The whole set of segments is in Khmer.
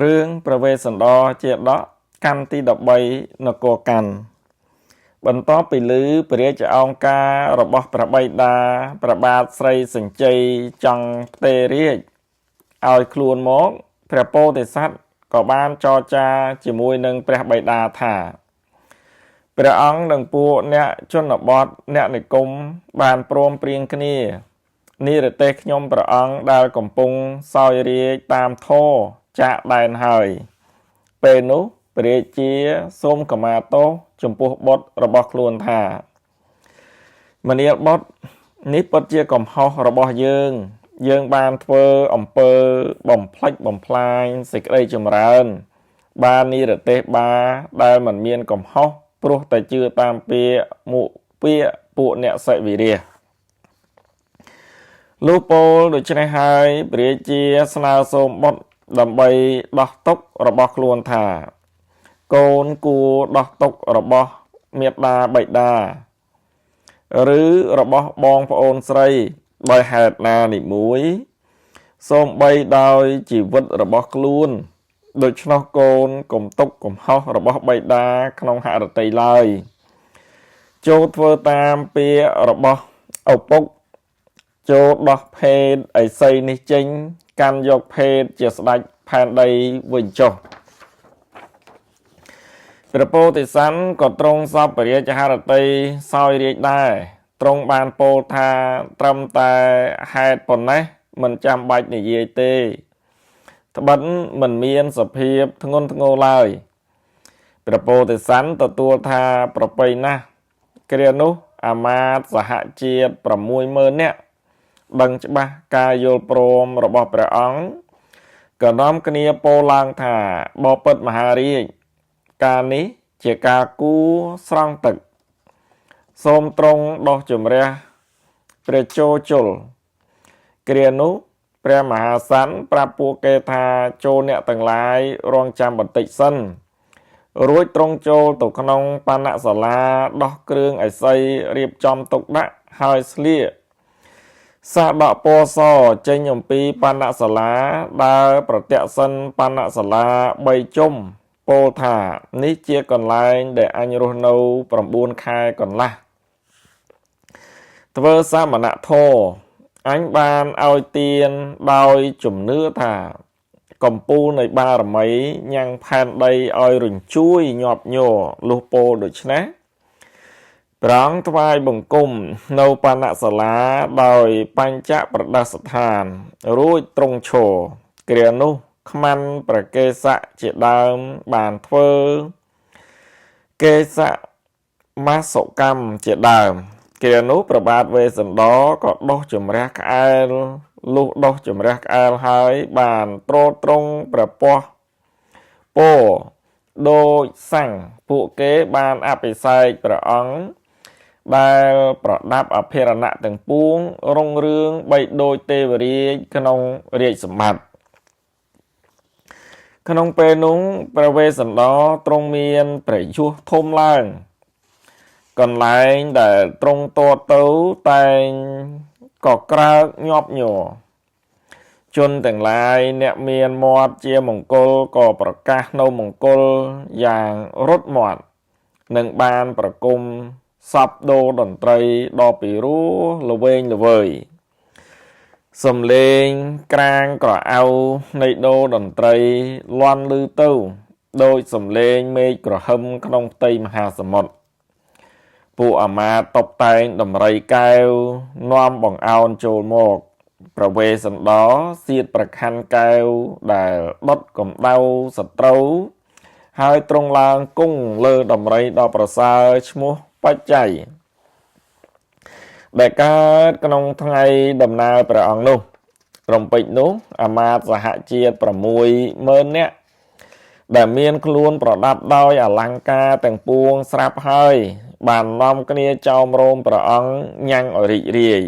រឿងព្រះវេស្សន្តរជាតកកម្មទី13នគរកាន់បន្ទាប់ពីឮព្រះរាជឱង្ការរបស់ព្រះបិតាព្រះបាទស្រីសញ្ជ័យចង់ផ្ទេររាជឲ្យខ្លួនមកព្រះពោធិសត្វក៏បានចរចាជាមួយនឹងព្រះបិតាថាព្រះអង្គនិងពួកអ្នកជនបទអ្នកនិគមបានព្រមព្រៀងគ្នានិរទេសខ្ញុំព្រះអង្គដែលកំពុងសោយរាជតាមធម៌ចាកដែនហើយពេលនោះព្រះរាជាសូមខមាទោសចំពោះបុត្ររបស់ខ្លួនថាមនាលបុត្រនេះពិតជាកំហុសរបស់យើង យើងបានធ្វើអំពើបំផ្លិចបំផ្លាញសេចក្តីចម្រើន បាននិរទេសបាដែលមិនមានកំហុសព្រោះតែជឿតាមពាក្យមុពាក្យពួកអ្នកសិវិរាលុះពោលដូច្នេះហើយព្រះរាជាស្នើសូមបុត្រដើម្បីដោះទុក្ខរបស់ខ្លួនថាកូនគួរដោះទុក្ខរបស់មេដាបិតាឬរបស់បងប្អូនស្រីដោយហេតុណានីមួយសូម្បីដោយជីវិតរបស់ខ្លួនដូច្នោះកូនកុំទុកកំហុសរបស់បិតាក្នុងហឫទ័យឡើយចូលធ្វើតាមពាក្យរបស់ឪពុកចូលដោះភេទឥសីនេះចេញកាន់យកភេទជាស្ដេចផែនដីវិញចុះព្រះពោធិសត្វក៏ទ្រង់សពព្រះរាជហឫទ័យសោយរាជដែរទ្រង់បានពោលថាត្រឹមតែហេតុប៉ុណ្ណេះមិនចាំបាច់និយាយទេត្បិតមិនមានសភាពធ្ងន់ធ្ងរឡើយព្រះពោធិសត្វទទួលថាប្រពៃណាស់គ្រានោះអាមាត្យសហជាតិ60000នាក់ដឹងច្បាស់ការយល់ព្រមរបស់ព្រះអង្គក៏នាំគ្នាពោលឡើងថាបពិតមហារាជការនេះជាការគួរស្រង់ទឹកសូមទ្រង់ដោះជំរះព្រះជោជលគ្រានោះព្រះមហាសន្នប្រាប់ពួកគេថាចូលអ្នកទាំងឡាយរងចាំបន្តិចសិនរួចទ្រង់ចូលទៅក្នុងបណ្ណសាលាដោះគ្រឿងឥសីរៀបចំទុកដាក់ហើយស្លៀកសាដកពណ៌សចេញអំពីបណ្ណសាលាដើរប្រតិសិនបណ្ណសាលា3ជុំពោលថានេះជាកន្លែងដែលអញរស់នៅ9ខែកន្លះធ្វើសមណធម៌អញបានឲ្យទានដោយជំនឿថាកំពូលនៃបារមីញ៉ាំងផែនដីឲ្យរញ្ជួយញាប់ញ័រលុះពោលដូច្នេះព្រះអង្គថ្វាយបង្គំនៅបណ្ណសាលាដោយបញ្ចប្រដាស្ថានរួចទ្រង់ឈរគ្រានោះខ្មាន់ប្រកេសៈជាដើមបានធ្វើកេសៈមាសុកម្មជាដើមគ្រានោះព្រះបាទវេស្សន្តរក៏ដោះជំរះក្អែលលុះដោះជំរះក្អែលហើយបានទ្រទ្រង់ព្រះពោះពោដូចសាំងពួកគេបានអភិសេកព្រះអង្គដែលប្រដាប់អភិរណៈទាំងពួងរុងរឿងបីដូចទេវរាជក្នុងរាជសម្បត្តិក្នុងពេលនោះព្រះវេស្សន្តរទ្រង់មានព្រះយុះធំឡើងកន្លែងដែលទ្រង់តទៅតែងក៏ក្រើកញាប់ញ័រជនទាំងឡាយអ្នកមានមាត់ជាមង្គលក៏ប្រកាសនៅមង្គលយ៉ាងរត់មាត់និងបានប្រគំសពដូរតន្ត្រីដ៏ពិរោះល្វែងល្វើយសំលេងក្រាងក្រអៅនៃដូរតន្ត្រីលាន់ឮទៅដោយសំលេងមេឃក្រហឹមក្នុងផ្ទៃមហាសមុទ្រពួកអាមាត្យតុបតែងដំរីកែវនាំបង្អោនចូលមកព្រះវេស្សន្តរសៀតប្រខាន់កែវដែលដុតកម្ដៅសត្រូវហើយទ្រង់ឡើងគង់លើដំរីដ៏ប្រសើរឈ្មោះបច្ច័យដែលកើតក្នុងថ្ងៃដំណើរព្រះអង្គនោះរំពេចនោះអាមាត្យសហជាតិ60000នាក់ដែលមានខ្លួនប្រដាប់ដោយអលង្ការទាំងពួងស្រាប់ហើយបាននាំគ្នាចោមរោមព្រះអង្គញ៉ាំងឲ្យរីករាយ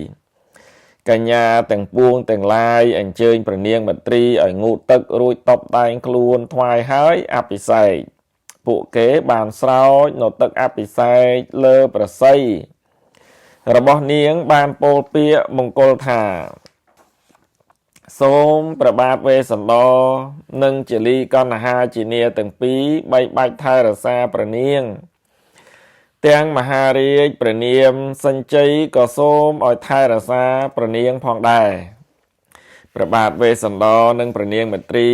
កញ្ញាទាំងពួងទាំងឡាយអញ្ជើញព្រះនាងមន្ត្រីឲ្យងូតទឹករួចតបតែងខ្លួនថ្វាយហើយអភិសេកពួកគេបានស្រោចនៅទឹកអភិសេកលើប្រស័យរបស់នាងបានពោលពាក្យមង្គលថា សូមព្រះបាទវេស្សន្តរនិងជាលីកណ្ហាជានាទាំងពីរបីបាច់ថែរក្សាព្រះនាងទាំងមហារាជព្រះនាមសញ្ជ័យក៏សូមឲ្យថែរក្សាព្រះនាងផងដែរព្រះបាទវេស្សន្តរនិងព្រះនាងមទ្រី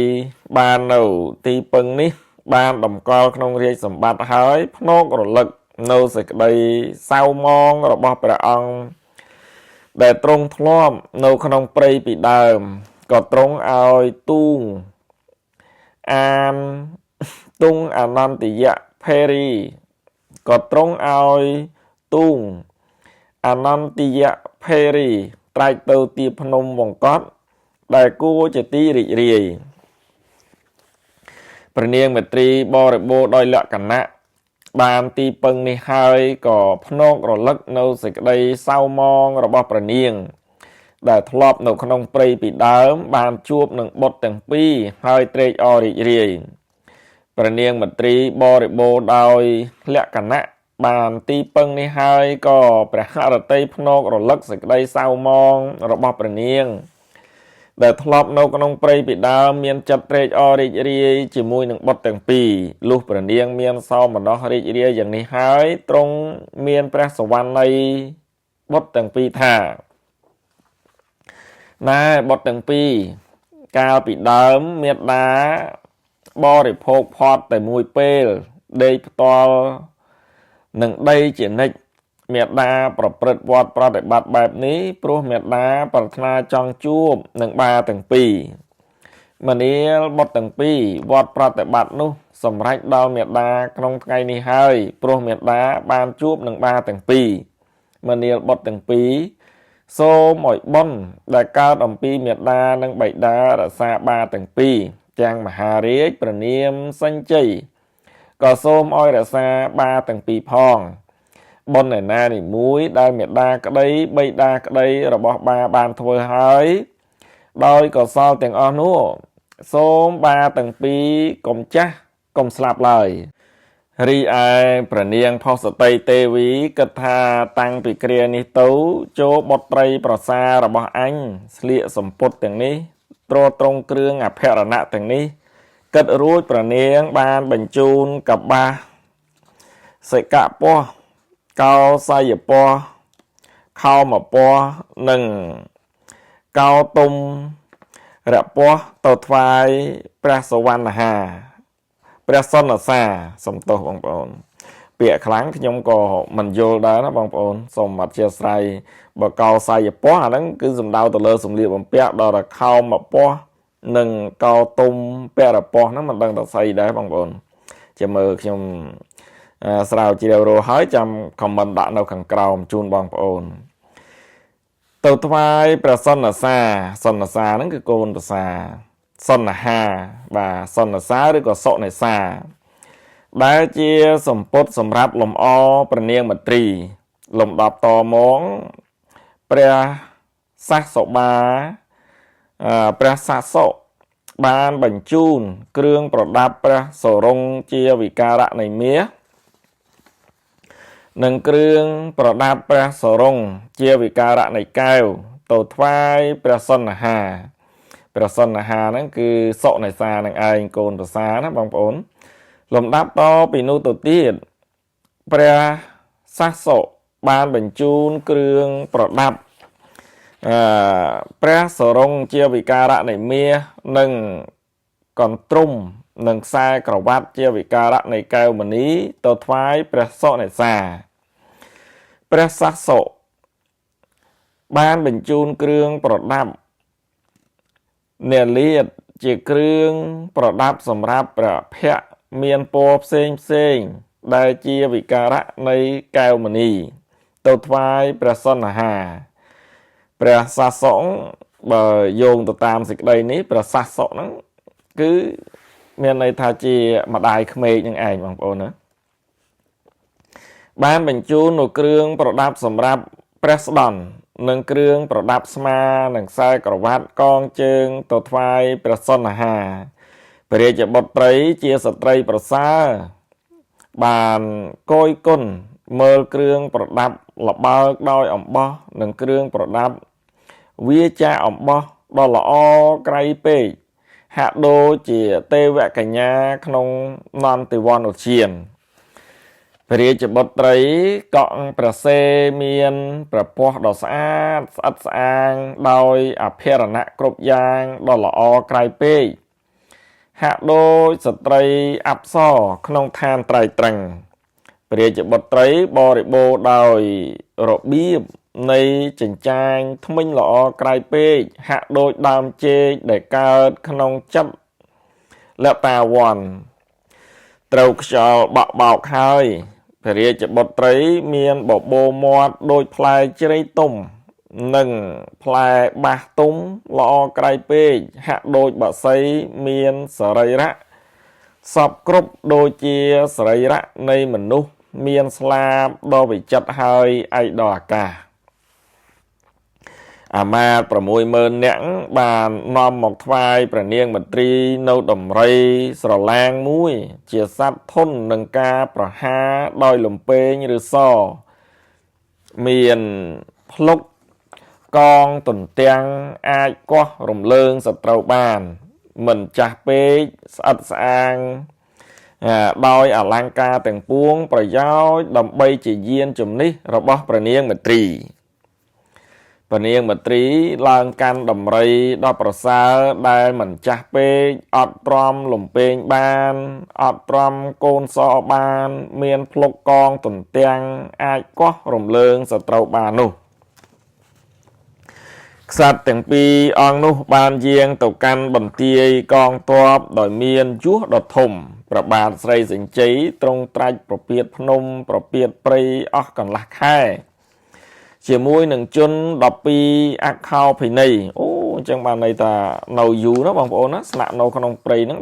បាននៅទីពឹងនេះបានតម្កល់ក្នុងរាជសម្បត្តិហើយភ្នោករលឹកនៅសេចក្តីសៅមងរបស់ព្រះអង្គដែលទ្រង់ធ្លាប់នៅក្នុងព្រៃពីដើមក៏ទ្រង់ឲ្យទូងអានទុងអនន្តយៈភេរីក៏ទ្រង់ឲ្យទូងអនន្តយៈភេរីត្រាច់ទៅទីភ្នំវង្កត់ដែលគួរជាទីរីករាយព្រះនាងមទ្រីបរិបូរណ៍ដោយលក្ខណៈបានទីពឹងនេះហើយក៏ភ្នោករលឹកនៅសេចក្តីសៅមងរបស់ព្រះនាងដែលធ្លាប់នៅក្នុងព្រៃពីដើមបានជួបនឹងបុត្រទាំងពីរហើយត្រេកអររីករាយព្រះនាងមទ្រីបរិបូរណ៍ដោយលក្ខណៈបានទីពឹងនេះហើយក៏ព្រះហឫទ័យភ្នោករលឹកសេចក្តីសៅមងរបស់ព្រះនាងដែលធ្លាប់នៅក្នុងព្រៃពីដើមមានចិត្តត្រេកអររីករាយជាមួយនឹងបុត្រទាំងពីរលុះព្រះនាងមានសោមនស្សរីករាយយ៉ាងនេះហើយទ្រង់មានព្រះសវណ្ណីបុត្រទាំងពីរថាណែបុត្រទាំងពីរកាលពីដើមមេដាបរិភោគផត់តែមួយពេលដេកផ្ទាល់នឹងដីជានិច្ចមេដាប្រព្រឹត្តវត្តប្រតិបត្តិបែបនេះព្រោះមេដាប្រាថ្នាចង់ជួបនឹងបាទាំងពីរមនាលបុត្រទាំងពីរវត្តប្រតិបត្តិនោះសម្រេចដល់មេដាក្នុងថ្ងៃនេះហើយព្រោះមេដាបានជួបនឹងបាទាំងពីរមនាលបុត្រទាំងពីរសូមឲ្យបុណ្យដែលកើតអំពីមេដានិងបិតារក្សាបាទាំងពីរទាំងមហារាជព្រះនាមសញ្ជ័យក៏សូមឲ្យរក្សាបាទាំងពីរផងបុណ្យឯណានីមួយដែលមេដាក្តីបិតាក្តីរបស់បាបានធ្វើហើយដោយកុសលទាំងអស់នោះសូមបាទាំងពីរកុំចាស់កុំស្លាប់ឡើយរីឯព្រះនាងផុសតីទេវីគិតថាតាំងពីគ្រានេះទៅចូលបុត្រីប្រសារបស់អញស្លៀកសម្ពុតទាំងនេះទ្រទ្រង់គ្រឿងអភរណៈទាំងនេះគិតរួចព្រះនាងបានបញ្ជូនកបាសសិកពោះកោសយពោះខោមពោះនិងកោទុំរពោះទៅថ្វាយព្រះសវណ្ណហាព្រះសុនសាសំទោសបងប្អូនពាក្យខ្លាំងខ្ញុំក៏មិនយល់ដែរណាបងប្អូនសូមអធិស្ឋានបើកោសយពោះអាហ្នឹងគឺសំដៅទៅលើសម្លៀកបំពាក់ដល់ខោមពោះនិងកោទុំពរពោះហ្នឹងមិនដឹងថាស្អីដែរបងប្អូនជាមើលខ្ញុំស្រាវជ្រាវរកហើយចាំខមមិនដាក់នៅខាងក្រោមជូនបងប្អូនទៅថ្វាយព្រះសុនសាសុនសាហ្នឹងគឺកូនប្រសាសុនហាបាទសុនសាឬក៏សុនិសាដែលជាសម្ពុតសម្រាប់លំអព្រះនាងមទ្រីលំដាប់តមកព្រះសាសសុបាព្រះសាសុបានបញ្ជូនគ្រឿងប្រដាប់ព្រះសរងជាវិការៈនៃមាសនិងគ្រឿងប្រដាប់ព្រះសរងជាវិការៈនៃកែវទៅថ្វាយព្រះសុនហាព្រះសុនហាហ្នឹងគឺសុនិសានឹងឯងកូនប្រសាណាបងប្អូនលំដាប់តពីនោះទៅទៀតព្រះសាសុបានបញ្ជូនគ្រឿងប្រដាប់ព្រះសរងជាវិការៈនៃមាសនិងកន្ទ្រុំនិងខ្សែក្រវ៉ាត់ជាវិការៈនៃកែវមณีទៅថ្វាយព្រះសុនិសាព្រះសាសុបានបញ្ជូនគ្រឿងប្រដាប់នាលាតជាគ្រឿងប្រដាប់សម្រាប់ព្រះភ័ក្រមានពណ៌ផ្សេងផ្សេងដែលជាវិការៈនៃកែវមณีទៅថ្វាយព្រះសុនហាព្រះសាសុបើយោងទៅតាមសេចក្តីនេះព្រះសាសុហ្នឹងគឺមានន័យថាជាម្ដាយក្មេកនឹងឯងបងប្អូនណាបានបញ្ជូននៅគ្រឿងប្រដាប់សម្រាប់ព្រះស្ដន់និងគ្រឿងប្រដាប់ស្មានិងខ្សែក្រវ៉ាត់កងជើងទៅថ្វាយព្រះសុនហាព្រះរាជបុត្រីជាស្ត្រីប្រសើរបានកយគុណមើលគ្រឿងប្រដាប់លបើកដោយអំបោះនិងគ្រឿងប្រដាប់វាចាអំបោះ ដ៏ល្អក្រៃពេកហាក់ដូចជាទេវកញ្ញាក្នុងនន្ទវនឧទ្យានព្រះរាជបុត្រីកក់ព្រះសេមានព្រះពស្ត្រដ៏ស្អាតស្អិតស្អាងដោយអភិរណៈគ្រប់យ៉ាងដ៏ល្អក្រៃពេកហាក់ដូចស្ត្រីអប្សរក្នុងឋានត្រៃត្រឹងព្រះរាជបុត្រីបរិបូរណ៍ដោយរបៀបនៃចិញ្ចាញធ្មេញល្អក្រៃពេកហាក់ដូចដើមចេកដែលកើតក្នុងចិត្តលតាវ័នត្រូវខ្យល់បក់បោកហើយព្រះរាជបុត្រីមានបបោមាត់ដូចផ្លែជ្រៃទុំនិងផ្លែបាសទុំល្អក្រៃពេកហាក់ដូចបក្សីមានសរីរៈសពគ្រប់ដូចជាសរីរៈនៃមនុស្សមានស្លាបដ៏វិចិត្រហើយឯកដល់អាកាសអាមាត្យ60000នាក់បាននាំមកថ្វាយព្រះនាងមន្ត្រីនៅដំរីស្រឡាងមួយ ជាសត្វធន់នឹងការប្រហារដោយលំពេងឬសមានភ្លុកកងទន្ទាំងអាចកោះរំលើងសត្រូវបាន មិនចាស់ពេកស្អិតស្អាងដោយអលង្ការទាំងពួង ប្រយោជន៍ដើម្បីជាយានជំនិះរបស់ព្រះនាងមន្ត្រីព្រះនាងមន្ត្រីឡើងកាន់ដំរីដ៏ប្រសើរដែលមិនចាស់ពេកអត់ទ្រាំលំពេងបានអត់ទ្រាំកូនសបាន មានភ្លុកកងទន្ទាំងអាចកោះរំលើងសត្រូវបាននោះក្សត្រទាំងពីរអង្គនោះបានយាងទៅកាន់បន្ទាយកងទ័ពដោយមានយោះដ៏ធំព្រះបាទស្រីសញ្ជ័យទ្រង់ត្រាច់ប្រពាតភ្នំប្រពាតព្រៃអស់កន្លះខែជាមួយនឹងជន12អខោភិនីអូអញ្ចឹងបានន័យថានៅយូរណាបងប្អូនណាស្នាក់នៅក្នុងព្រៃហ្នឹង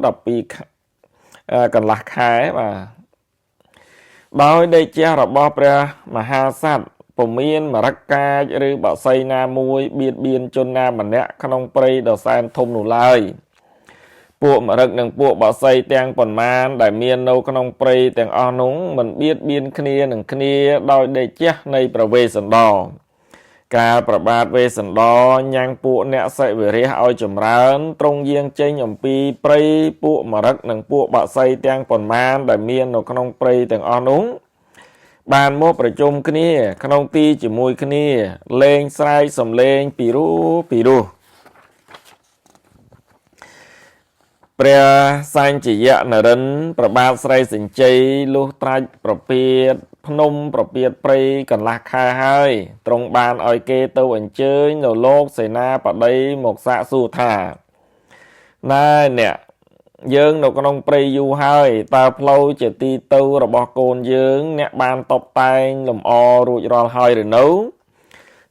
12កន្លះខែបាទដោយដេជះរបស់ព្រះមហាក្សត្រពុំមានមរកកាចឬបក្សីណាមួយបៀតបៀនជនណាម្នាក់ក្នុងព្រៃដ៏សែនធំនោះឡើយពួកមរឹកនិងពួកបក្សីទាំងប៉ុន្មានដែលមាននៅក្នុងព្រៃទាំងអស់នោះមិនបៀតបៀនគ្នានឹងគ្នាដោយដេជះនៃព្រះវេស្សន្តរកាលព្រះបាទវេស្សន្តរញ៉ាំងពួកអ្នកសិវរាជឲ្យចម្រើនទ្រង់យាងចេញអំពីព្រៃពួកមរឹកនិងពួកបក្សីទាំងប៉ុន្មានដែលមាននៅក្នុងព្រៃទាំងអស់នោះបានមកប្រជុំគ្នាក្នុងទីជាមួយគ្នាលេងស្រែកសំលេងពីរោះពីរោះព្រះសញ្ជយនរិនព្រះបាទស្រីសញ្ជ័យលុះត្រាច់ប្រពាតភ្នំប្រពាតព្រៃកន្លះខែហើយទ្រង់បានឲ្យគេទៅអញ្ជើញនៅលោកសេនាបតីមកសាកសួរថាណែអ្នកយើងនៅក្នុងព្រៃយូរហើយតើផ្លូវជាទីទៅរបស់កូនយើងអ្នកបានតបតែងលម្អរួចរាល់ហើយឬនៅ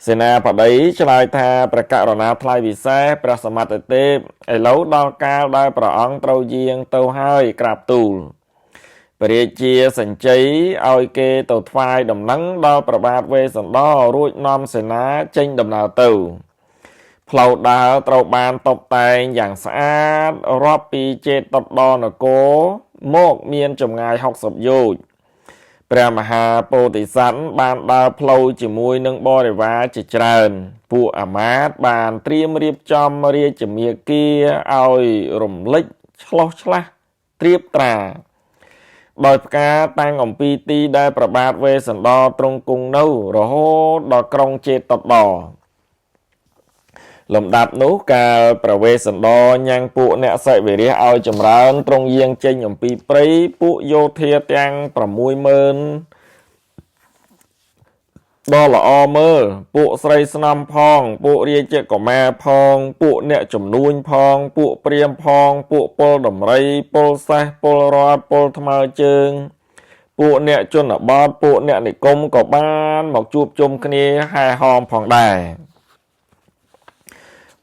សេនាបតីឆ្លើយថាព្រះករុណាថ្លៃពិសេសព្រះសមត្ថទេពឥឡូវដល់កាលដែលព្រះអង្គត្រូវយាងទៅហើយក្រាបទូលព្រះរាជាសញ្ជ័យឲ្យគេទៅថ្វាយដំណឹងដល់ព្រះបាទវេស្សន្តររួចនាំសេនាចេញដំណើរទៅផ្លូវដើរត្រូវបានតុបតែងយ៉ាងស្អាតរាប់ពីចេតដនគរមកមានចម្ងាយ60យោជន៍ព្រះមហាពោធិសត្វបានដើរផ្លូវជាមួយនឹងបរិវារជាច្រើនពួកអាមាត្យបានត្រៀមរៀបចំរាជមាគាឲ្យរំលេចឆ្លោះឆ្លាស់ត្រៀបត្រាដោយផ្កាតាំងអំពីទីដែលព្រះបាទវេស្សន្តរទ្រង់គង់នៅរហូតដល់ក្រុងចេតដលំដាប់នោះកាលព្រះវេស្សន្តរញ៉ាំងពួកអ្នកសិវរាជឲ្យចម្រើនទ្រង់យាងចេញអំពីព្រៃពួកយោធាទាំង60000ដ៏ល្អមើលពួកស្រីស្នំផងពួករាជកុមារផងពួកអ្នកជំនួញផងពួកព្រាហ្មណ៍ផងពួកពលដំរីពលសេះពលរដ្ឋពលថ្មើរជើងពួកអ្នកជនបទពួកអ្នកនិគមក៏បានមកជួបជុំគ្នាហែហោមផងដែរ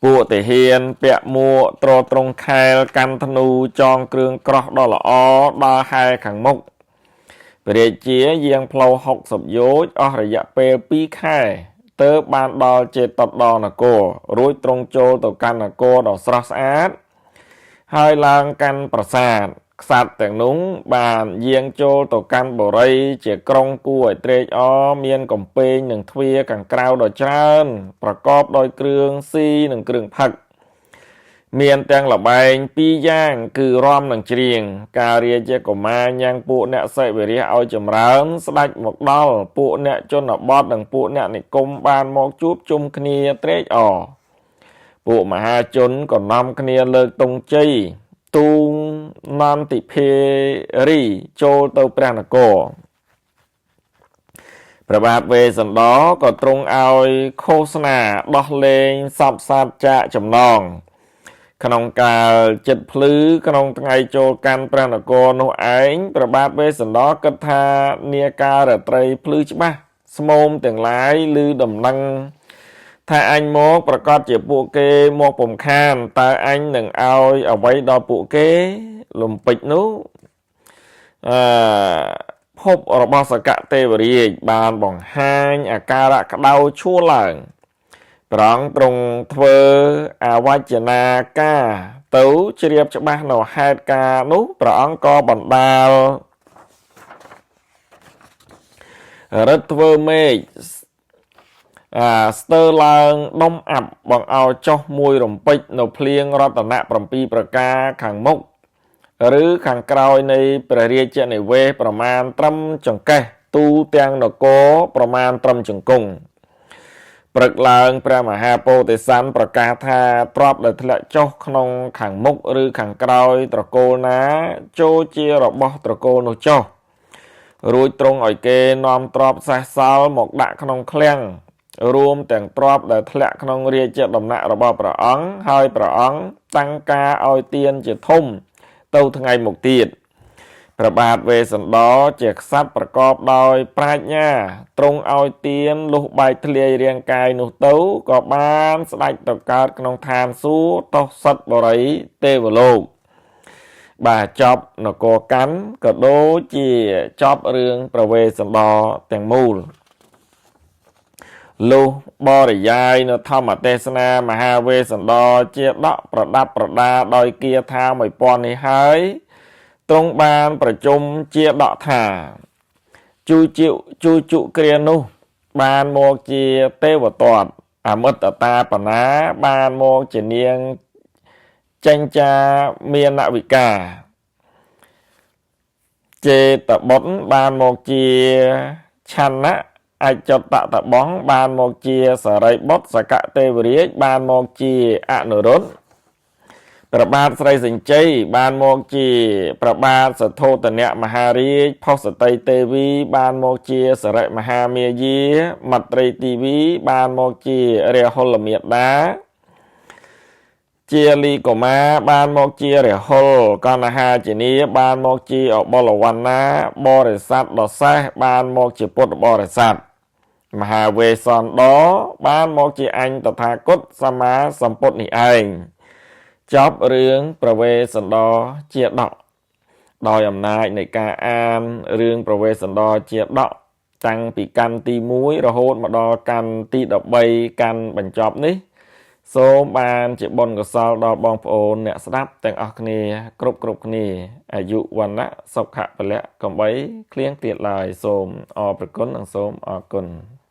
ពួកទាហានពាក់មួកទ្រទ្រង់ខែលកាន់ធ្នូចងគ្រឿងក្រោះដ៏ល្អដើរហែខាងមុខព្រះរាជាយាងផ្លូវ60យោជន៍អស់រយៈពេល2ខែទើបបានដល់ចេតដនគររួចទ្រង់ចូលទៅកាន់នគរដ៏ស្រស់ស្អាតហើយឡើងកាន់ប្រាសាទក្សត្រទាំងនោះបានយាងចូលទៅកាន់បុរីជាក្រុងគួរឲ្យត្រេកអរមានកំពែងនិងទ្វារខាងក្រៅដ៏ច្រើនប្រកបដោយគ្រឿងស៊ីនិងគ្រឿងផឹក មានទាំងល្បែងពីរយ៉ាងគឺរាំនិងច្រៀងការរាជាកុមារញ៉ាំងពួកអ្នកសិវរាជឲ្យចម្រើនស្ដេចមកដល់ពួកអ្នកជនបទនិងពួកអ្នកនិគមបានមកជួបជុំគ្នាត្រេកអរពួកមហាជនក៏នាំគ្នាលើកទង់ជ័យទូងនន្ទិភេរីចូលទៅព្រះនគរព្រះបាទវេស្សន្តរក៏ទ្រង់ឲ្យឃោសនាដោះលែងសពសត្វចាកចំណងក្នុងកាលចិត្តភ្លឺក្នុងថ្ងៃចូលកាន់ព្រះនគរនោះឯងព្រះបាទវេស្សន្តរគិតថានាការរាត្រីភ្លឺច្បាស់ស្មោមទាំងឡាយឮដំណឹងថាអញមកប្រកាសជាពួកគេមកពំខានតើអញនឹងឲ្យអ្វីដល់ពួកគេលំពេចនោះអឺភពរបស់សកទេវរាជបានបង្ហាញអាការៈក្តៅឈួលឡើងព្រះអង្គទ្រង់ធ្វើអវចនាការទៅជ្រាបច្បាស់នៅហេតុការណ៍នោះព្រះអង្គក៏បណ្ដាលរឹតធ្វើមេឃស្ទើរឡើងដុំអាប់បង្អោចុះមួយរំពេចនៅភ្លៀងរតនៈ7ប្រការខាងមុខឬខាងក្រោយនៃព្រះរាជនិវេសប្រមាណត្រឹមចង្កេះទូទាំងនគរប្រមាណត្រឹមជង្គង់ព្រឹកឡើងព្រះមហាពោធិសន្នប្រកាសថាទ្រព្យដែលធ្លាក់ចុះក្នុងខាងមុខឬខាងក្រោយត្រកូលណាចូលជារបស់ត្រកូលនោះចុះរួចទ្រង់ឲ្យគេនាំទ្រព្យសេះសល់មកដាក់ក្នុងឃ្លាំងរួមទាំងទ្រព្យដែលធ្លាក់ក្នុងរាជដំណាក់របស់ព្រះអង្គហើយព្រះអង្គតាំងការឲ្យទានជាធំទៅថ្ងៃមុខទៀតព្រះបាទវេស្សន្តរជាក្សត្រប្រកបដោយប្រាជ្ញាទ្រង់ឲ្យទានលុះបែកធ្លាយរាងកាយនោះទៅក៏បានស្ដេចទៅកើតក្នុងឋានសួគ៌តុសិតបុរីទេវលោកបាទចប់នគរកាន់ក៏ដូចជាចប់រឿងព្រះវេស្សន្តរទាំងមូលលុះបរិយាយនៅធម្មទេសនាមហាវេស្សន្តរជាដកប្រដាប់ប្រដាដោយគាថា1000នេះហើយទ្រង់បានប្រជុំជាដកថាជូជជូជុគ្រានោះបានមកជាទេវទត្តអមិតតាបណាបានមកជានាងចិញ្ចាមានវិកាចេតបុត្របានមកជាឆន្ទៈអចតតបងបានមកជាសរិបុត្រសកទេវរាជបានមកជាអនុរុទ្ធព្រះបាទស្រីសញ្ជ័យបានមកជាព្រះបាទសទ្ធោទនៈមហារាជផុសតីទេវីបានមកជាសរិមហាមាយាមត្រីទីវីបានមកជារាហុលមេតាជាលីកុមារបានមកជារាហុលកណ្ហាជានីបានមកជាអបលវណ្ណាបរិស័ទដ៏សេះបានមកជាពុទ្ធបរិស័ទមហាវេស្សន្តរបានមកជាអញតថាគតសម្មាសម្ពុទ្ធនេះឯងចប់រឿងព្រះវេស្សន្តរជាដកដោយអំណាចនៃការអានរឿងព្រះវេស្សន្តរជាដកតាំងពីកាន់ទី1រហូតមកដល់កាន់ទី13កាន់បញ្ចប់នេះសូមបានជាបុណ្យកុសលដល់បងប្អូនអ្នកស្ដាប់ទាំងអស់គ្នាគ្រប់គ្នាអាយុវណ្ណៈសុខៈពលៈកំបីគ្លៀងទៀតឡើយសូមអរព្រគុណនិងសូមអរគុណ។